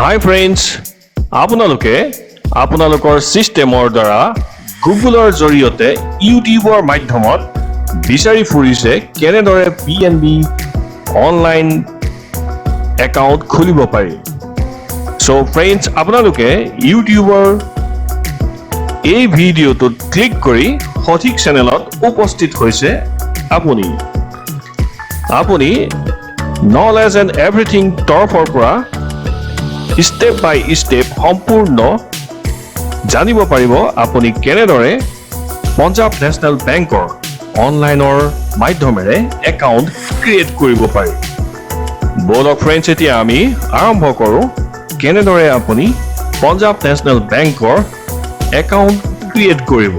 হাই friends, আপোনালোকে আপোনালোকৰ ছিষ্টেমৰ দ্বাৰা গুগলৰ জৰিয়তে ইউটিউবৰ মাধ্যমত বিচাৰি ফুৰিছে কেনেদৰে P N B online account খুলিব পাৰি। চ' ফ্ৰেণ্ডছ, আপোনালোকে ইউটিউবৰ এই ভিডিঅ'টোত ক্লিক কৰি সঠিক চেনেলত উপস্থিত হৈছে। আপুনি নলেজ এণ্ড এভৰিথিং তৰফৰ পৰা ষ্টেপ বাই ষ্টেপ সম্পূৰ্ণ জানিব পাৰিব আপুনি কেনেদৰে পঞ্জাৱ নেশ্যনেল বেংকৰ অনলাইনৰ মাধ্যমেৰে একাউণ্ট ক্ৰিয়েট কৰিব পাৰি। ব'লক ফ্ৰেণ্ডছ, এতিয়া আমি আৰম্ভ কৰোঁ কেনেদৰে আপুনি পঞ্জাৱ নেশ্যনেল বেংকৰ একাউণ্ট ক্ৰিয়েট কৰিব।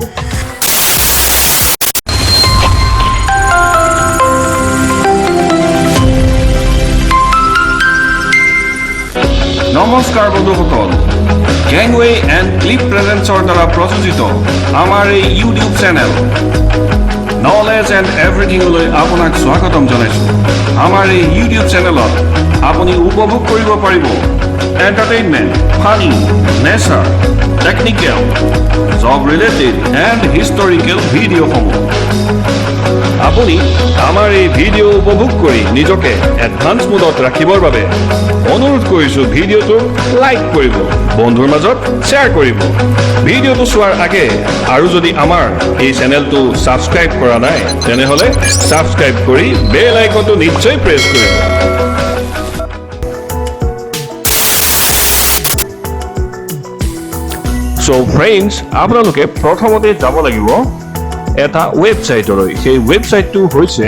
নমস্কাৰ বন্ধুসকল, গেংৱে এণ্ড ক্লিপ প্ৰেজেন্সৰ দ্বাৰা প্ৰযোজিত আমাৰ এই ইউটিউব চেনেল নলেজ এণ্ড এভৰিথিঙলৈ আপোনাক স্বাগতম জনাইছোঁ। আমাৰ এই ইউটিউব চেনেলত আপুনি উপভোগ কৰিব পাৰিব entertainment, funny, nature, technical, job related and historical ভিডিঅ'সমূহ। আপুনি আমাৰ এই ভিডিঅ' উপভোগ কৰি নিজকে এডভান্স মোডত ৰাখিবৰ বাবে অনুৰোধ কৰিছোঁ, ভিডিঅ'টো লাইক কৰিব, বন্ধুৰ মাজত শ্বেয়াৰ কৰিব। ভিডিঅ'টো চোৱাৰ আগে আৰু যদি আমাৰ এই চেনেলটো ছাবস্ক্ৰাইব কৰা নাই, তেনেহ'লে ছাবস্ক্ৰাইব কৰি বেল আইকনটো নিশ্চয় প্ৰেছ কৰিব। চ' ফ্ৰেণ্ডছ, আপোনালোকে প্ৰথমতে যাব লাগিব এটা ৱেবছাইটলৈ। সেই ৱেবছাইটটো হৈছে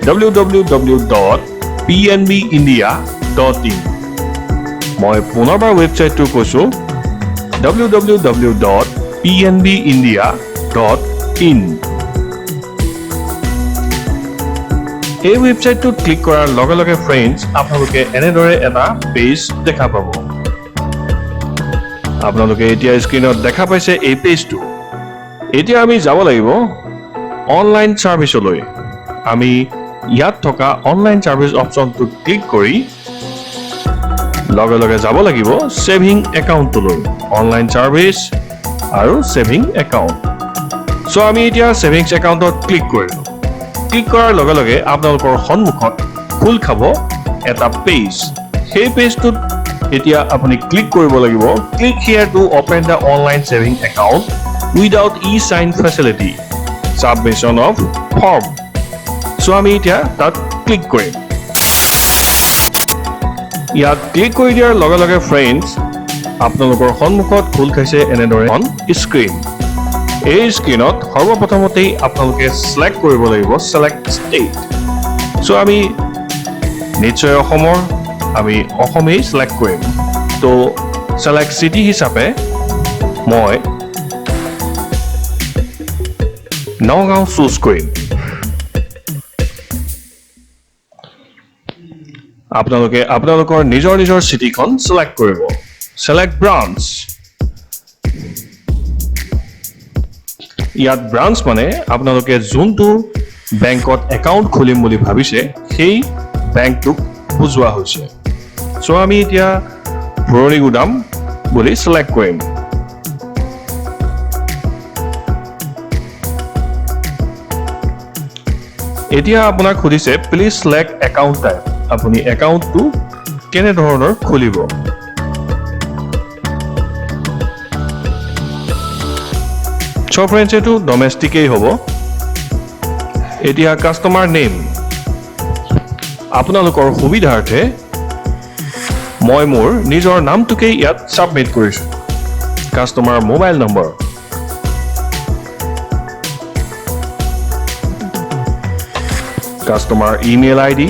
www.pnbindia.in। মই পুনৰবাৰ ৱেবছাইটটো কৈছোঁ, www.pnbindia.in। এই ৱেবছাইটটোত ক্লিক কৰাৰ লগে লগে ফ্ৰেণ্ডছ, আপোনালোকে এনেদৰে এটা পেজ দেখা পাব। আপোনালোকে এতিয়া স্ক্ৰীণত দেখা পাইছে এই পেজটো। এতিয়া আমি যাব লাগিব অনলাইন ছাৰ্ভিচলৈ। আমি ইয়াত থকা অনলাইন ছাৰ্ভিচ অপশ্যনটোত ক্লিক কৰি লগে লগে যাব লাগিব ছেভিং একাউণ্টটোলৈ। অনলাইন ছাৰ্ভিচ আৰু ছেভিং একাউণ্ট। চ' আমি এতিয়া ছেভিংছ একাউণ্টত ক্লিক কৰিলোঁ। ক্লিক কৰাৰ লগে লগে আপোনালোকৰ সন্মুখত খোল খাব এটা পেজ। সেই পেজটোত এতিয়া আপুনি ক্লিক কৰিব লাগিব, "Click here to open the online saving account without e sign facility, submission of form." চ' আমি এতিয়া তাত ক্লিক কৰিম। ইয়াত ক্লিক কৰি দিয়াৰ লগে লগে ফ্ৰেণ্ডছ, আপোনালোকৰ সন্মুখত খোল খাইছে এনেদৰে এখন স্ক্ৰীণ। এই স্ক্ৰীণত সৰ্বপ্ৰথমতেই আপোনালোকে চিলেক্ট কৰিব লাগিব, চিলেক্ট ষ্টেট। চ' আমি নিশ্চয় অসমৰ, আমি অসমেই চিলেক্ট কৰিম। ত' চিলেক্ট চিটি হিচাপে মই নগাঁও চুজ কৰিম। আপোনালোকে আপোনালোকৰ নিজৰ নিজৰ চিটিখন চিলেক্ট কৰিব। Select branch. ইয়াত ব্ৰাঞ্চ মানে আপোনালোকে যোনটো বেংকত একাউণ্ট খুলিম বুলি ভাবিছে, সেই বেংকটোক বুজোৱা হৈছে। চ' আমি এতিয়া পুৰণি গুদাম বুলি চিলেক্ট কৰিম। এতিয়া আপোনাক সুধিছে, "Please select account type." আপুনি একাউণ্টটো কেনেধৰণৰ খুলিব? চ' ফ্ৰেণ্ডছ, এইটো ডমেষ্টিকেই হ'ব। এতিয়া কাষ্টমাৰ নেম। আপোনালোকৰ সুবিধাৰ্থে মই মোৰ নিজৰ নামটোকেই ইয়াত ছাবমিট কৰিছোঁ। Customer mobile number, customer email ID,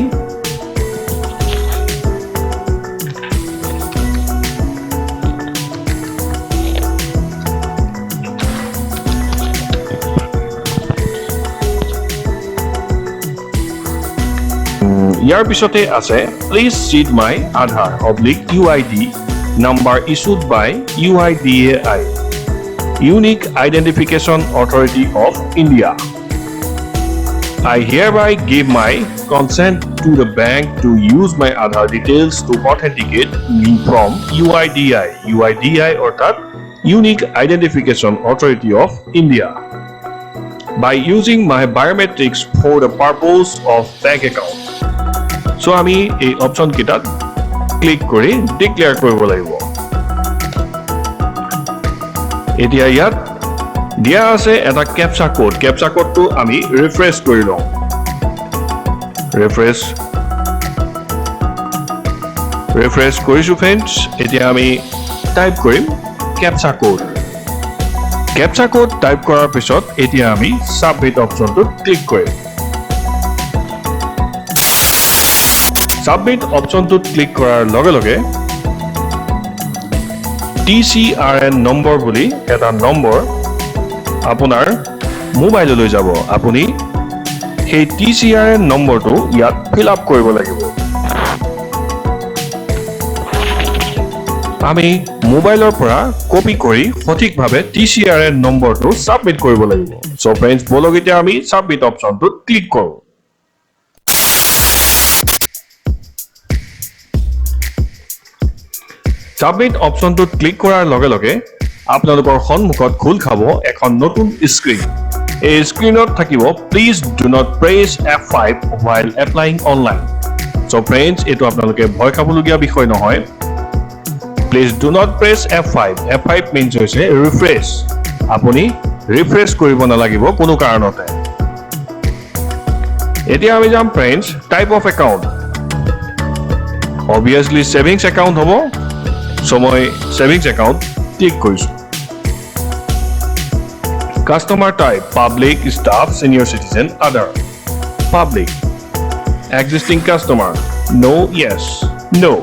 ইয়াৰ পিছতে আছে, "Please seed my Aadhaar/UID number issued by UIDAI, Unique Identification Authority of India. I hereby give my consent to the bank to use my Aadhaar details to authenticate me from UIDAI. UIDAI অৰ্থাৎ Unique Identification Authority of India, by using my biometrics for the purpose of bank account. So আমি এই option কেইটাত click কৰি declare কৰিব লাগিব। এতিয়া ইয়াত দিয়া আছে এটা কেপচা কোড। কেপচা কোডটো আমি ৰিফ্ৰেছ কৰি লওঁ। ৰিফ্ৰেছ কৰিছোঁ ফ্ৰেণ্ডছ। এতিয়া আমি টাইপ কৰিম captcha code. Captcha code type কৰাৰ পিছত এতিয়া আমি ছাবমিট অপশ্যনটোত ক্লিক কৰিম। ছাবমিট অপশ্যনটোত ক্লিক কৰাৰ লগে লগে TCRN number বুলি এটা নম্বৰ আপোনাৰ মোবাইললৈ যাব। আপুনি সেই TCRN নম্বৰটো ইয়াত ফিল আপ কৰিব লাগিব। আমি মোবাইলৰ পৰা কপি কৰি সঠিকভাৱে TCRN নম্বৰটো ছাবমিট কৰিব লাগিব। চ' ফ্ৰেণ্ডছ, ব'লক এতিয়া আমি ছাবমিট অপশ্যনটোত ক্লিক কৰোঁ। ছাবমিট অপশ্যনটোত ক্লিক কৰাৰ লগে লগে আপোনালোকৰ সন্মুখত খোল খাব এখন নতুন স্ক্ৰীণ। এই স্ক্ৰীণত থাকিব "Please do not press F5 while applying online." So friends, এইটো আপোনালোকে ভয় খাবলগীয়া বিষয় নহয়। Please do not press F5. F5 means হৈছে ৰিফ্ৰেছ। আপুনি ৰিফ্ৰেছ কৰিব নালাগিব কোনো কাৰণতে। এতিয়া আমি যাম friends, type of account. Obviously savings account হ'ব। চ' মই ছেভিংছ একাউণ্ট ক্লিক কৰিছোঁ। Customer type: public, staff, senior citizen, other. Public. Existing customer: no, yes, no.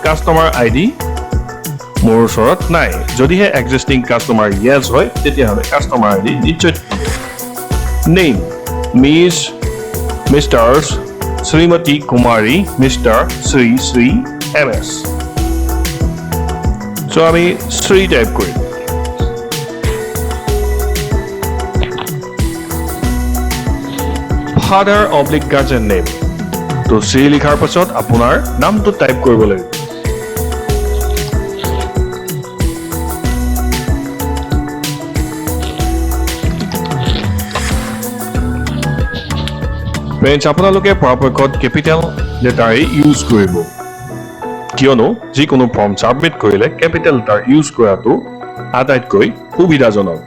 Customer ID মোৰ ওচৰত নাই। যদিহে এক্সিষ্টিং কাষ্টমাৰ য়েছ হয়, তেতিয়াহ'লে কাষ্টমাৰ আই ডি নিশ্চয় থাকিব। Name: miss, mister, Shrimati Kumari, mister, Shri, Shri, M S. চ' আমি শ্ৰী টাইপ কৰিম। Father oblique guardian name. তো শ্ৰী লিখাৰ পাছত আপোনাৰ নামটো টাইপ কৰিব লাগিব। ফ্ৰেণ্ডছ, আপোনালোকে পৰাপক্ষত কেপিটেল লেটাৰেই ইউজ কৰিব, কিয়নো যিকোনো ফৰ্ম ছাবমিট কৰিলে কেপিটেল লেটাৰ ইউজ কৰাটো আটাইতকৈ সুবিধাজনক।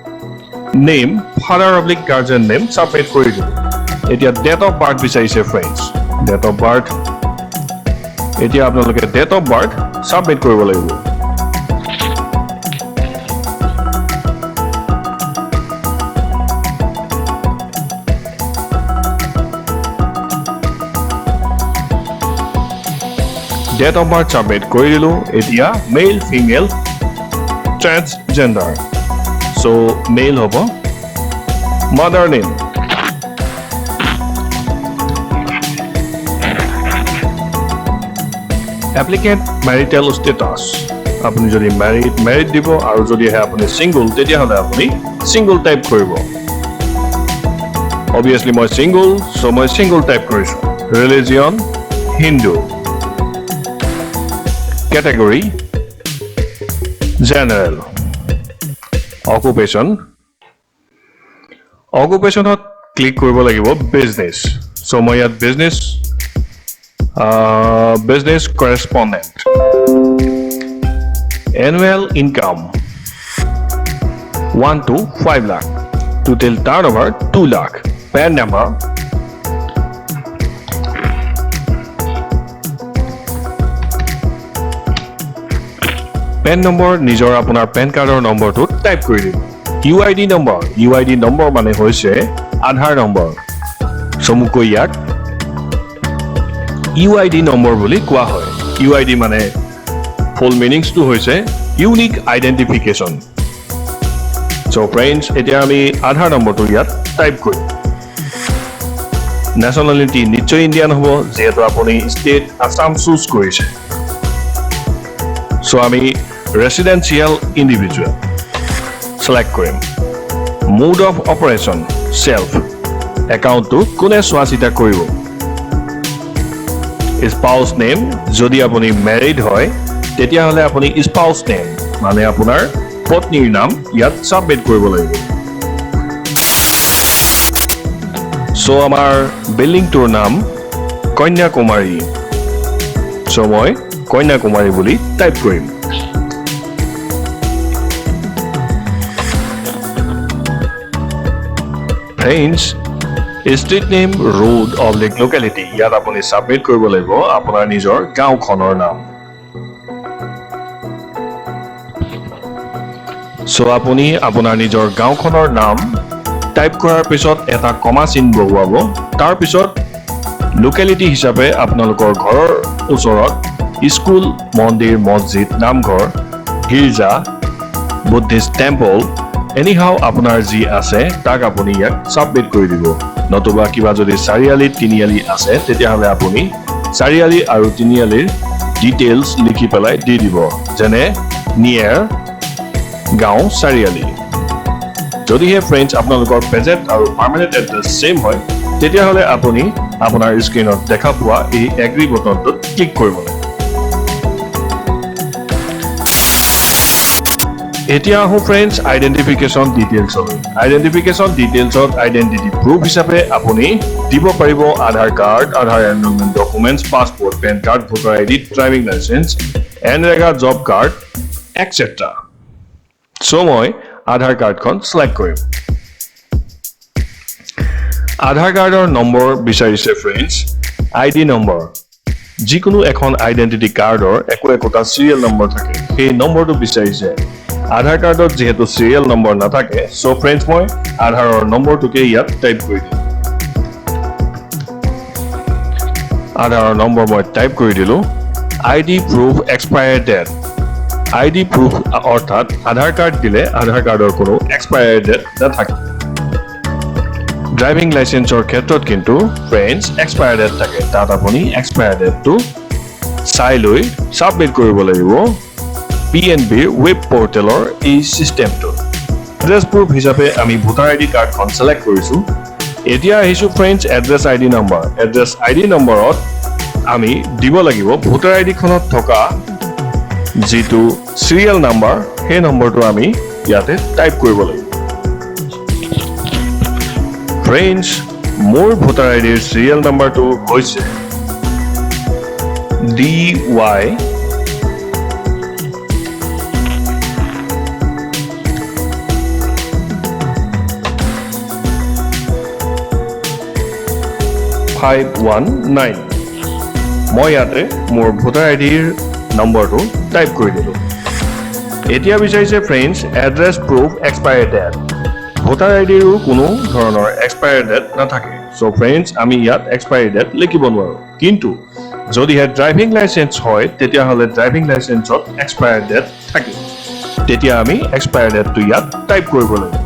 Name, father oblique guardian name submit কৰি দিলোঁ। এতিয়া ডেট অফ বাৰ্থ বিচাৰিছে ফ্ৰেণ্ডছ। ডেট অফ বাৰ্থ, এতিয়া আপোনালোকে ডেট অফ বাৰ্থ ছাবমিট কৰিব লাগিব। ডেট অফ বাৰ্থ ছাবমিট কৰি দিলোঁ। এতিয়া male, female, transgender. So male হ'ব। Mother name, applicant marital status. আপুনি যদি মেৰিড, মেৰিড দিব আৰু যদিহে আপুনি ছিংগল, তেতিয়াহ'লে আপুনি ছিংগল টাইপ কৰিব। অবভিয়াছলি মই ছিংগল, চ' মই ছিংগল টাইপ কৰিছোঁ। Religion Hindu, category general, occupation. অকুপেশ্যনত click কৰিব লাগিব বিজনেছ। চ' মই ইয়াত business correspondent. Annual income 1 to 5 lakh, total turn over 2 lakh. PAN number, PAN number নিজৰ আপোনাৰ পেন কাৰ্ডৰ নম্বৰটো টাইপ কৰি দিব। UID number. UID number মানে হৈছে আধাৰ নম্বৰ। চমুকৈ ইয়াক ইউ আই ডি নম্বৰ বুলি কোৱা হয়। ইউ আই ডি মানে ফুল মিনিংছটো হৈছে ইউনিক আইডেণ্টিফিকেশ্যন। চ' ফ্ৰেণ্ডছ, এতিয়া আমি আধাৰ নম্বৰটো ইয়াত টাইপ কৰিম। নেশ্যনেলিটি নিশ্চয় ইণ্ডিয়ান হ'ব, যিহেতু আপুনি ষ্টেট আছাম চুজ কৰিছে। চ' আমি ৰেচিডেঞ্চিয়েল ইণ্ডিভিজুৱেল চিলেক্ট কৰিম। Mode of operation self. একাউণ্টটো কোনে চোৱা চিতা কৰিব? স্পাউচ নেম, যদি আপুনি মেৰিড হয় তেতিয়াহ'লে আপুনি স্পাউচ নেম মানে আপোনাৰ পত্নীৰ নাম ইয়াত ছাবমিট কৰিব লাগিব। চ' আমাৰ বিল্ডিংটোৰ নাম কন্যাকুমাৰী। চ' মই কন্যাকুমাৰী বুলি টাইপ কৰিম। Friends, street name, road oblique locality, ইয়াত আপুনি ছাবমিট কৰিব লাগিব আপোনাৰ নিজৰ গাঁওখনৰ নাম। চ' আপুনি আপোনাৰ নিজৰ গাঁওখনৰ নাম টাইপ কৰাৰ পিছত এটা কমা চিন বহুৱাব। তাৰপিছত লোকেলিটি হিচাপে আপোনালোকৰ ঘৰৰ ওচৰত স্কুল, মন্দিৰ, মছজিদ, নামঘৰ, গীৰ্জা, বুদ্ধিষ্ট টেম্পল, এনিহাও আপোনাৰ যি আছে তাক আপুনি ইয়াত ছাবমিট কৰি দিব। নতুবা কিবা যদি চাৰিআলি তিনিআলি আছে তেতিয়াহ'লে আপুনি চাৰিআলি আৰু তিনিআলিৰ ডিটেইলছ লিখি পেলাই দি দিব, যেনে নিয়েৰ গাঁও চাৰিআলি। যদিহে ফ্ৰেণ্ডছ আপোনালোকৰ প্ৰেজেণ্ট আৰু পাৰ্মানেণ্ট এড্ৰেছ ছেইম হয় তেতিয়াহ'লে আপুনি আপোনাৰ স্ক্ৰীণত দেখা পোৱা এই এগ্ৰি বটনটোত ক্লিক কৰিব লাগিব। এতিয়া আহোঁ ফ্ৰেণ্ডছ আইডেণ্টিফিকেশ্যন ডিটেইলছলৈ। আইডেণ্টিফিকেশ্যন ডিটেইলছত আইডেণ্টিটি প্ৰুফ হিচাপে আপুনি দিব পাৰিব Aadhaar card, Aadhaar enrolment documents, passport, PAN card, voter ID, driving licence, NREGA job card, etcetera. So মই আধাৰ কাৰ্ডখন চিলেক্ট কৰিম। আধাৰ কাৰ্ডৰ নম্বৰ বিচাৰিছে ফ্ৰেণ্ডছ, আইডি নম্বৰ। যিকোনো এখন আইডেণ্টিটি কাৰ্ডৰ একো একোটা চিৰিয়েল নম্বৰ থাকে, সেই নম্বৰটো বিচাৰিছে। আধাৰ কাৰ্ডত যিহেতু চিৰিয়েল নম্বৰ নাথাকে, চ' ফ্ৰেণ্ডছ মই আধাৰৰ নম্বৰটোকে ইয়াত টাইপ কৰি দিম। আধাৰৰ নম্বৰ মই টাইপ কৰি দিলোঁ। ID proof expire date, ID proof অৰ্থাৎ আধাৰ কাৰ্ড দিলে আধাৰ কাৰ্ডৰ কোনো এক্সপায়াৰ ডেট নাথাকে। ড্ৰাইভিং লাইচেন্সৰ ক্ষেত্ৰত কিন্তু ফ্ৰেণ্ডছ এক্সপায়াৰ ডেট থাকে, তাত আপুনি এক্সপায়াৰ ডেটটো চাই লৈ ছাবমিট কৰিব লাগিব পি এন বিৰ ৱেব পৰ্টেলৰ এই ছিষ্টেমটোত। এড্ৰেছ প্ৰুফ হিচাপে আমি ভোটাৰ আই ডি কাৰ্ডখন ছিলেক্ট কৰিছোঁ। এতিয়া আহিছোঁ friends address ID number. Address ID নম্বৰত আমি দিব লাগিব ভোটাৰ আই ডিখনত থকা যিটো চিৰিয়েল নাম্বাৰ, সেই নম্বৰটো আমি ইয়াতে টাইপ কৰিব লাগিব। ফ্ৰেণ্ডছ, মোৰ ভোটাৰ আই ডিৰ চিৰিয়েল নাম্বাৰটো হৈছে DY 519। মই ইয়াতে মোৰ ভোটাৰ আই ডিৰ নম্বৰটো টাইপ কৰি দিলোঁ। এতিয়া বিচাৰিছে friends address proof expire date. Voter আই ডিৰো কোনো ধৰণৰ এক্সপায়াৰ ডেট নাথাকে। চ' ফ্ৰেণ্ডছ আমি ইয়াত এক্সপায়াৰী ডেট লিখিব নোৱাৰোঁ, কিন্তু যদিহে ড্ৰাইভিং লাইচেন্স হয় তেতিয়াহ'লে ড্ৰাইভিং লাইচেন্সত এক্সপায়াৰ ডেট থাকে, তেতিয়া আমি এক্সপায়াৰ ডেটটো ইয়াত টাইপ কৰিব লাগিব।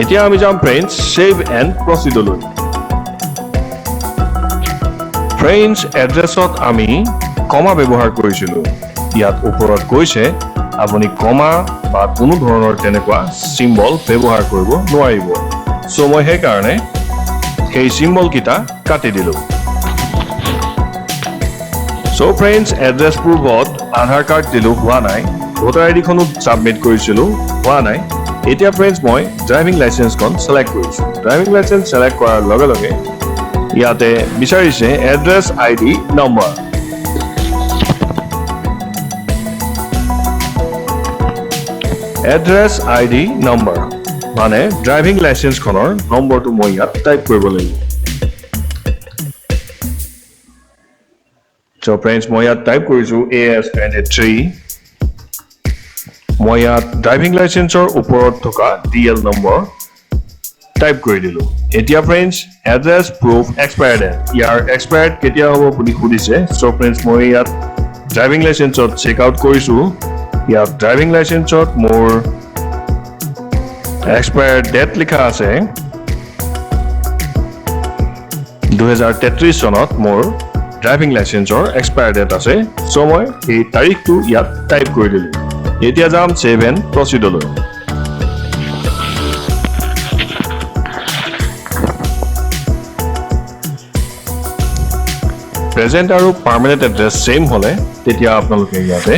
এতিয়া আমি যাম ফ্ৰেণ্ডছ ছেভ এণ্ড প্ৰচিডলৈ। ফ্ৰেণ্ডছ, এড্ৰেছত আমি কমা ব্যৱহাৰ কৰিছিলোঁ, ইয়াত ওপৰত কৈছে আপুনি কমা বা কোনো ধৰণৰ তেনেকুৱা চিম্বল ব্যৱহাৰ কৰিব নোৱাৰিব। চ' মই সেইকাৰণে সেই চিম্বলকেইটা কাটি দিলোঁ। চ' ফ্ৰেণ্ডছ, এড্ৰেছ প্ৰুফত আধাৰ কাৰ্ড দিলোঁ, হোৱা নাই। ভোটাৰ আই ডিখনো ছাবমিট কৰিছিলোঁ, হোৱা নাই। এতিয়া ফ্ৰেণ্ডছ মই ড্ৰাইভিং লাইচেন্সখন ছিলেক্ট কৰিছোঁ। ড্ৰাইভিং লাইচেন্স ছিলেক্ট কৰাৰ লগে লগে ইয়াতে বিচাৰিছে address ID number. Address ID number মানে ড্ৰাইভিং লাইচেন্সখনৰ নম্বৰটো মই ইয়াত টাইপ কৰিব লাগিব। চ' ফ্ৰেণ্ডছ মই ইয়াত টাইপ কৰিছোঁ AS 23। মই ইয়াত ড্ৰাইভিং লাইচেন্সৰ ওপৰত থকা DL number type কৰি দিলোঁ। এতিয়া friends address proof expire date, ইয়াৰ এক্সপায়াৰ্ড কেতিয়া হ'ব বুলি সুধিছে। চ' ফ্ৰেণ্ডছ মই ইয়াত ড্ৰাইভিং লাইচেন্সত চেক আউট কৰিছোঁ। ইয়াত ড্ৰাইভিং লাইচেন্সত মোৰ এক্সপায়াৰ ডেট লিখা আছে 2033 চনত মোৰ ড্ৰাইভিং লাইচেন্সৰ এক্সপায়াৰ ডেট আছে। চ' মই এই তাৰিখটো ইয়াত টাইপ কৰি দিলোঁ। এতিয়া যাম ছেভ এণ্ড প্ৰচিডলৈ। প্ৰেজেণ্ট আৰু পাৰ্মানেণ্ট এড্ৰেছ ছেইম হ'লে তেতিয়া আপোনালোকে ইয়াতে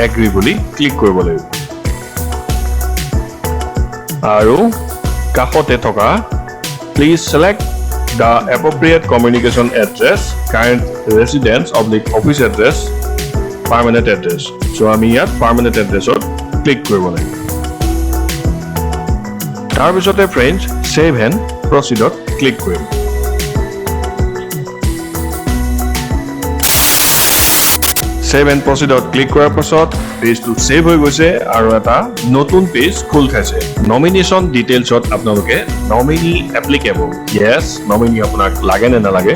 এগ্ৰি বুলি ক্লিক কৰিব লাগিব আৰু কাষতে থকা "Please select the appropriate communication address, current residence oblique office address, permanent address." So আমি ইয়াত পাৰ্মানেণ্ট এড্ৰেছত ক্লিক কৰিব লাগিব। তাৰপিছতে ফ্ৰেণ্ডছ, ছেভ এণ্ড প্ৰচিডত ক্লিক কৰিম। ছেভ এণ্ড প্ৰচিডত ক্লিক কৰাৰ পাছত পেজটো ছেভ হৈ গৈছে আৰু এটা নতুন পেজ খোল খাইছে। নমিনেশ্যন ডিটেইলছত আপোনালোকে নমিনী এপ্লিকেবল, য়েছ, নমিনী আপোনাক লাগে নে নালাগে,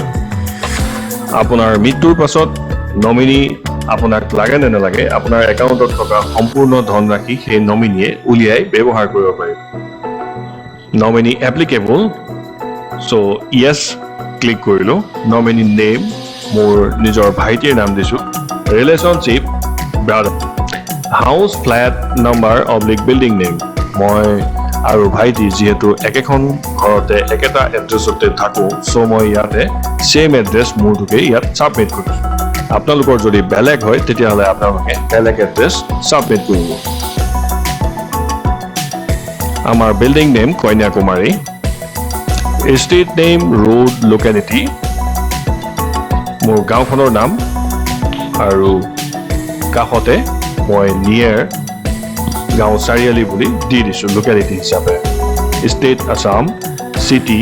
আপোনাৰ মৃত্যুৰ পাছত নমিনী আপোনাক লাগে নে নালাগে, আপোনাৰ একাউণ্টত থকা সম্পূৰ্ণ ধনৰাশি সেই নমিনীয়ে উলিয়াই ব্যৱহাৰ কৰিব পাৰিব। নমিনী এপ্লিকেবল, চ' য়েছ ক্লিক কৰিলোঁ। নমিনী নেম, মোৰ নিজৰ ভাইটিৰ নাম দিছোঁ। Relationship brother. House, flat number oblique building name. মই আৰু ভাইটি যিহেতু একেখন ঘৰতে একেটা এড্ৰেছতে থাকোঁ, চ' মই ইয়াতে ছেইম এড্ৰেছ মোৰটোকে ইয়াত ছাবমিট কৰিছোঁ। আপোনালোকৰ যদি বেলেগ হয়, তেতিয়াহ'লে আপোনালোকে বেলেগ এড্ৰেছ ছাবমিট কৰিব। আমাৰ building name Kanyakumari, street name, road, locality, মোৰ গাঁওখনৰ নাম আৰু কাষতে মই নিয়েৰ গাঁও চাৰিআলি বুলি দি দিছোঁ লোকেলিটি হিচাপে। State Assam, city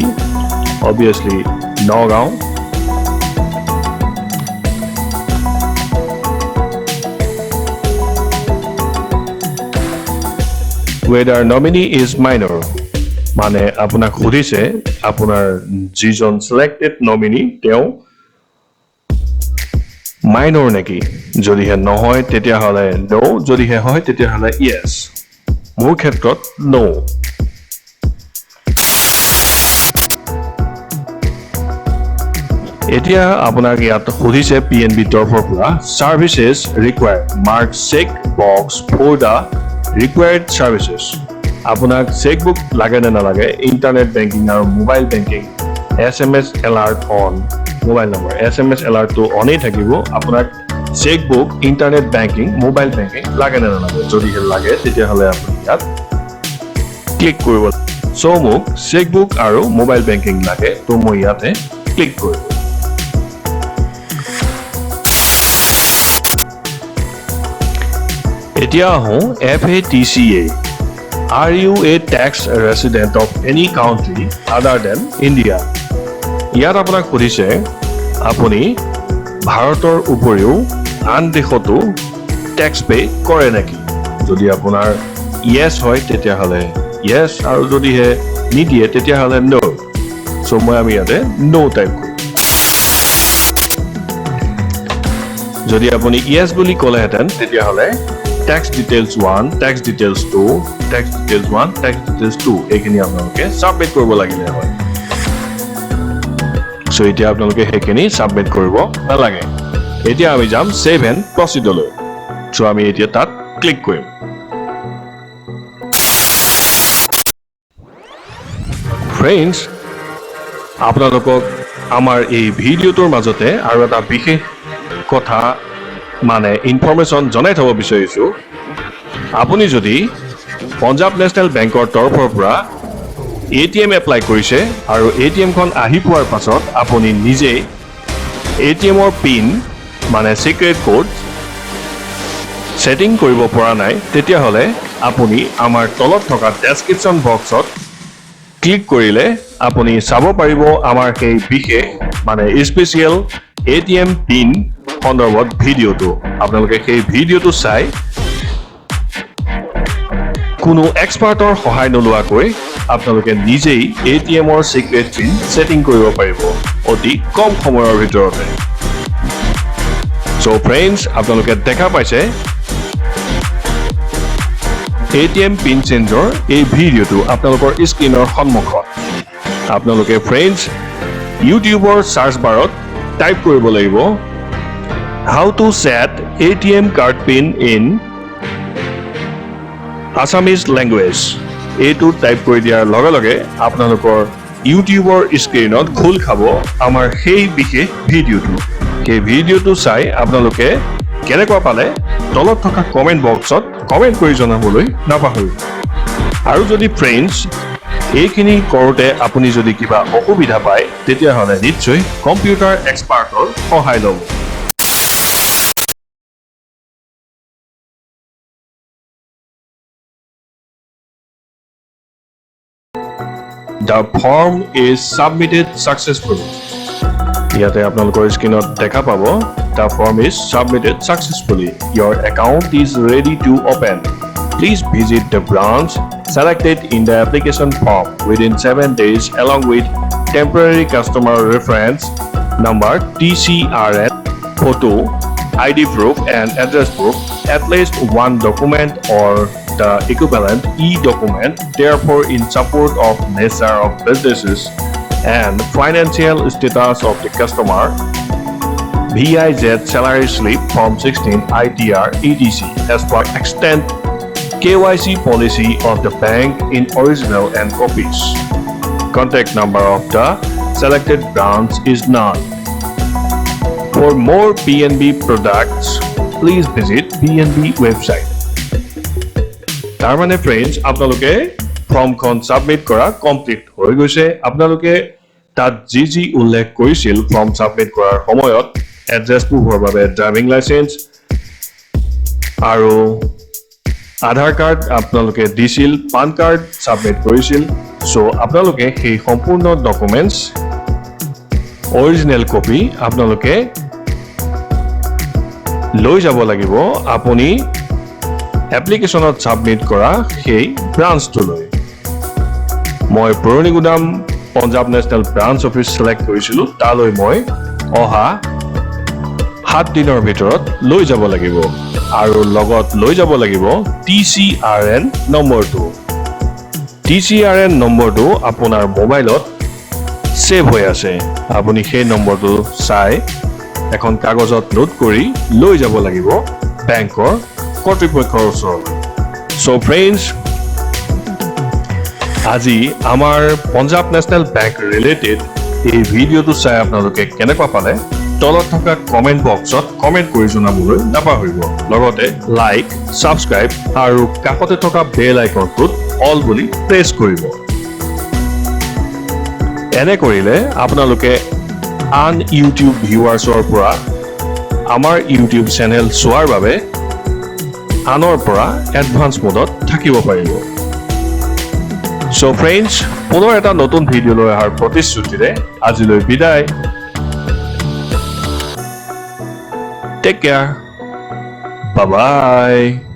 obviously Nagaon. Whether nominee is minor, মানে আপোনাক সুধিছে আপোনাৰ যিজন চিলেক্টেড নমিনী তেওঁ মাইনৰ নেকি? যদিহে নহয় তেতিয়াহ'লে ন', যদিহে হয় তেতিয়াহ'লে য়েছ। মোৰ ক্ষেত্ৰত ন'। এতিয়া আপোনাক ইয়াত সুধিছে পি এন বি তৰফৰ পৰা, "Services required, mark check box for the required services." আপোনাক চেকবুক লাগে নে নালাগে, ইণ্টাৰনেট বেংকিং আৰু mobile banking, SMS alert on mobile number. SMS এলাৰ্টটো অনেই থাকিব। আপোনাক chequebook, internet banking, mobile banking লাগে নে নালাগে, যদিহে লাগে তেতিয়াহ'লে আপুনি ইয়াত ক্লিক কৰিব। চ' মোক চেকবুক আৰু মোবাইল বেংকিং লাগে, ত' মই ইয়াতে ক্লিক কৰিম। এতিয়া আহোঁ FATCA. "Are you a tax resident of any country other than India?" ইয়াত আপোনাক সুধিছে আপুনি ভাৰতৰ উপৰিও আন দেশতো টেক্স পে' কৰে নেকি? যদি আপোনাৰ য়েছ হয় তেতিয়াহ'লে য়েছ আৰু যদিহে নিদিয়ে তেতিয়াহ'লে ন'। চ' আমি ইয়াতে ন' টাইপ কৰিম। যদি আপুনি য়েছ বুলি ক'লেহেঁতেন, তেতিয়াহ'লে tax details one, tax details two, tax details one, tax details two এইখিনি আপোনালোকে ছাবমিট কৰিব লাগিলে হয়। চ' এতিয়া আপোনালোকে সেইখিনি ছাবমিট কৰিব নালাগে। এতিয়া আমি যাম ছেভ এণ্ড প্ৰচিডলৈ। চ' আমি এতিয়া তাত ক্লিক কৰিম। ফ্ৰেণ্ডছ, আপোনালোকক আমাৰ এই ভিডিঅ'টোৰ মাজতে আৰু এটা বিশেষ কথা মানে ইনফৰমেশ্যন জনাই থ'ব বিচাৰিছোঁ। আপুনি যদি পঞ্জাৱ নেশ্যনেল বেংকৰ তৰফৰ পৰা এটিএম এপ্লাই কৰিছে আৰু এটিএমখন আহি পোৱাৰ পাছত আপুনি নিজেই এটিএমৰ পিন মানে ছিক্ৰেট কোড ছেটিং কৰিব পৰা নাই, তেতিয়াহ'লে আপুনি আমাৰ তলত থকা ডেছক্ৰিপশ্যন বক্সত ক্লিক কৰিলে আপুনি চাব পাৰিব আমাৰ সেই বিশেষ মানে স্পেচিয়েল এটিএম পিন সন্দৰ্ভত ভিডিঅ'টো। আপোনালোকে সেই ভিডিঅ'টো চাই কোনো এক্সপাৰ্টৰ সহায় নোলোৱাকৈ আপোনালোকে নিজেই এটিএমৰ ছিক্ৰেট পিন ছেটিং কৰিব পাৰিব অতি কম সময়ৰ ভিতৰতে। চ' ফ্ৰেণ্ডছ, আপোনালোকে দেখা পাইছে এটিএম পিন চেঞ্জৰ এই ভিডিঅ'টো আপোনালোকৰ স্ক্ৰীণৰ সন্মুখত। আপোনালোকে ফ্ৰেণ্ডছ, ইউটিউবৰ চাৰ্চ বাৰত টাইপ কৰিব লাগিব "How to set ATM card PIN in Assamese language"। এইটো টাইপ কৰি দিয়াৰ লগে লগে আপোনালোকৰ ইউটিউবৰ স্ক্ৰীণত খোল খাব আমাৰ সেই বিশেষ ভিডিঅ'টো। সেই ভিডিঅ'টো চাই আপোনালোকে কেনেকুৱা পালে তলত থকা কমেণ্ট বক্সত কমেণ্ট কৰি জনাবলৈ নাপাহৰিব। আৰু যদি ফ্ৰেণ্ডছ, এইখিনি কৰোঁতে আপুনি যদি কিবা অসুবিধা পায়, তেতিয়াহ'লে নিশ্চয় কম্পিউটাৰ এক্সপাৰ্টৰ সহায় ল'ব। The form is submitted successfully. ইয়াতে আপোনালোকৰ স্ক্ৰীণত দেখা পাব, the form is submitted successfully. Your account is ready to open. Please visit the branch selected in the application form within 7 days along with temporary customer reference number TCRN, photo, ID proof and address proof, at least one document or the equivalent e-document, therefore in support of nature of businesses and financial status of the customer, VIZ salary slip, Form 16, ITR, etc. as per extant KYC policy of the bank in original and copies. Contact number of the selected branch is none. For more PNB products, please visit PNB website. তাৰমানে friends, আপোনালোকে ফৰ্মখন submit কৰা complete হৈ গৈছে। আপোনালোকে তাত যি যি উল্লেখ কৰিছিল ফৰ্ম ছাবমিট কৰাৰ সময়ত, এড্ৰেছ প্ৰুফৰ বাবে ড্ৰাইভিং লাইচেন্স আৰু আধাৰ কাৰ্ড আপোনালোকে দিছিল, পান কাৰ্ড ছাবমিট কৰিছিল, চ' আপোনালোকে সেই সম্পূৰ্ণ ডকুমেণ্টছ অৰিজিনেল কপি আপোনালোকে লৈ যাব লাগিব আপুনি এপ্লিকেশ্যনত ছাবমিট কৰা সেই ব্ৰাঞ্চটোলৈ। মই Puranigudam Punjab national branch office select কৰিছিলোঁ। তালৈ মই অহা 7 দিনৰ ভিতৰত লৈ যাব লাগিব আৰু লগত লৈ যাব লাগিব টিচিআৰএন নম্বৰটো। টিচিআৰএন নম্বৰটো আপোনাৰ মোবাইলত ছেভ হৈ আছে। আপুনি সেই নম্বৰটো চাই এখন কাগজত নোট কৰি লৈ যাব লাগিব বেংকৰ কৰ্তৃপক্ষৰ ওচৰলৈ। চ' ফ্ৰেণ্ডছ, আজি আমাৰ পাঞ্জাৱ নেশ্যনেল বেংক ৰিলেটেড এই ভিডিঅ'টো চাই আপোনালোকে কেনেকুৱা পালে তলত থকা কমেণ্ট বক্সত কমেণ্ট কৰি জনাবলৈ নাপাহৰিব। লগতে লাইক, ছাবস্ক্ৰাইব আৰু কাষতে থকা বেল আইকনটোত অল বুলি প্ৰেছ কৰিব। এনে কৰিলে আপোনালোকে আন ইউটিউব ভিউৱাৰ্ছৰ পৰা আমাৰ ইউটিউব চেনেল চোৱাৰ বাবে আনৰ পৰা এডভান্স মোডত থাকিব পাৰিব। চ' ফ্ৰেণ্ডছ, পুনৰ এটা নতুন ভিডিঅ' লৈ অহাৰ প্ৰতিশ্ৰুতিৰে আজিলৈ বিদায়। Take care, bye.